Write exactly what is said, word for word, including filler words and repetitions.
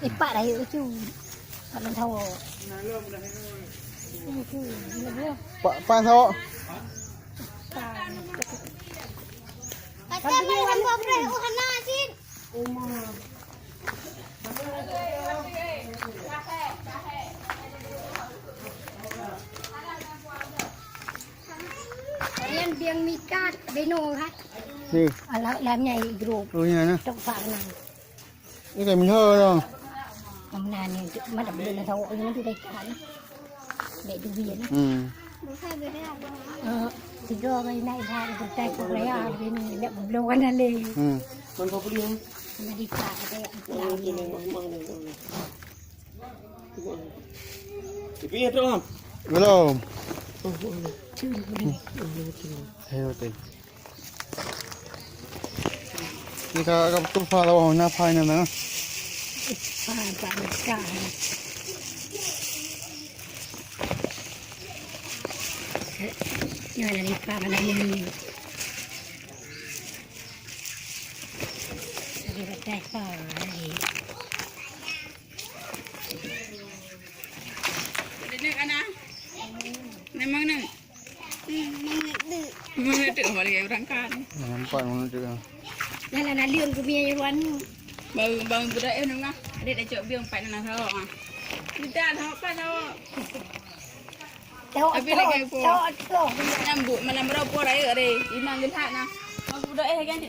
Ipak dah yuk lucu. Pak Mentawok. Lucu. Pak, Pak Mentawok. Pak. Kata dia orang buat beras, oh, hana, Cin. Kalian biang mikat beno kan? Ni. Alah, lam nyai grup. Oh, ya, nah. Tok Pak Nang. Ni kan minho dah. Lam na ni, mana boleh nak tawak ni, nanti dah ikat ni. Dek duit ni. Hmm. Eh, tiga kali naik dah, kita ikut raya, ini nak belum kan dah leh. Hmm. Mana beli ni? Mana di Pak, ada yang Tapi ya, Tuan. Belum. Ayo, betul. Ni ka, ka tufa tawah, na phai na na. Phai, phai, phai. Nyan na lipa mana ni. Jadi, batai phai. Deungoe kana? Memang na. Memang na tu, balik orang kan. Nampak memang na tu. Dah lah, naleueng keu mie ruan. Bang, bang budak eh nengah. Adik dah cok biang empat nang sawak ah. Tidak, sawak kan sawak. Tapi lagi apa? Nyambut malam berapa raya deh. Imam gelak nah. Bang budak eh kan.